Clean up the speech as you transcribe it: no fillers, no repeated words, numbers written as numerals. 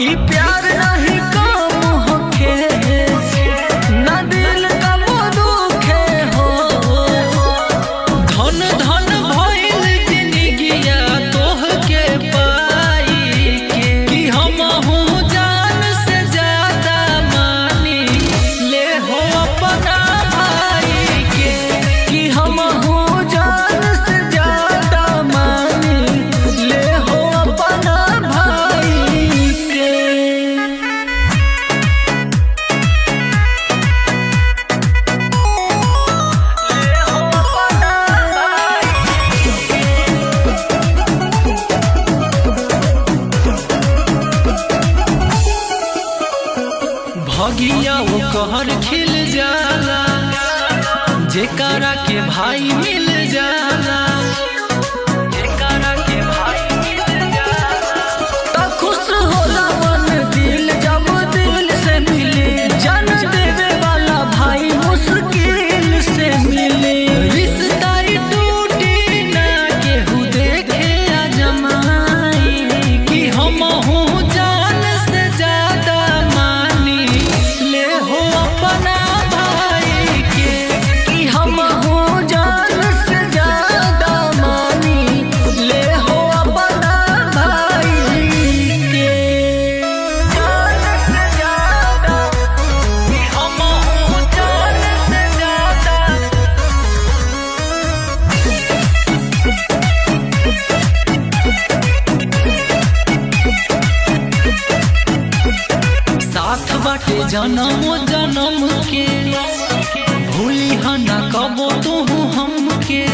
ई प्यार नहीं कम होखे, ना दिल कबो दुखे हो। धन धन भइल जिंदगिया तोहके पाई के, कि हमहू जान से ज्यादा मानी ले हो अपना भाई के, कि हमहू जान से ज्यादा मानी ले हो अपना भाई के। ले हो अपना भाई। भगिया वो कहर खिल जाला, जेकरा के भाई मिल जाला, जेकरा के भाई मिल जाला। त खुश होला मन दिल जब दिल से मिले, जान देवे वाला भाई मुश्किल से मिले। रिश्ता ही टूटी ना केहू देखे आजमाई, कि हमहू जान से ज्यादा मानी ले हो अपना भाई के, कि हमहू जान से ज्यादा मानी ले हो अपना भाई के। जान से ज्यादा, कि हमहू जान से ज्यादा। साथ बाटे जनम जनम के, भूली ना कबो तू हमके।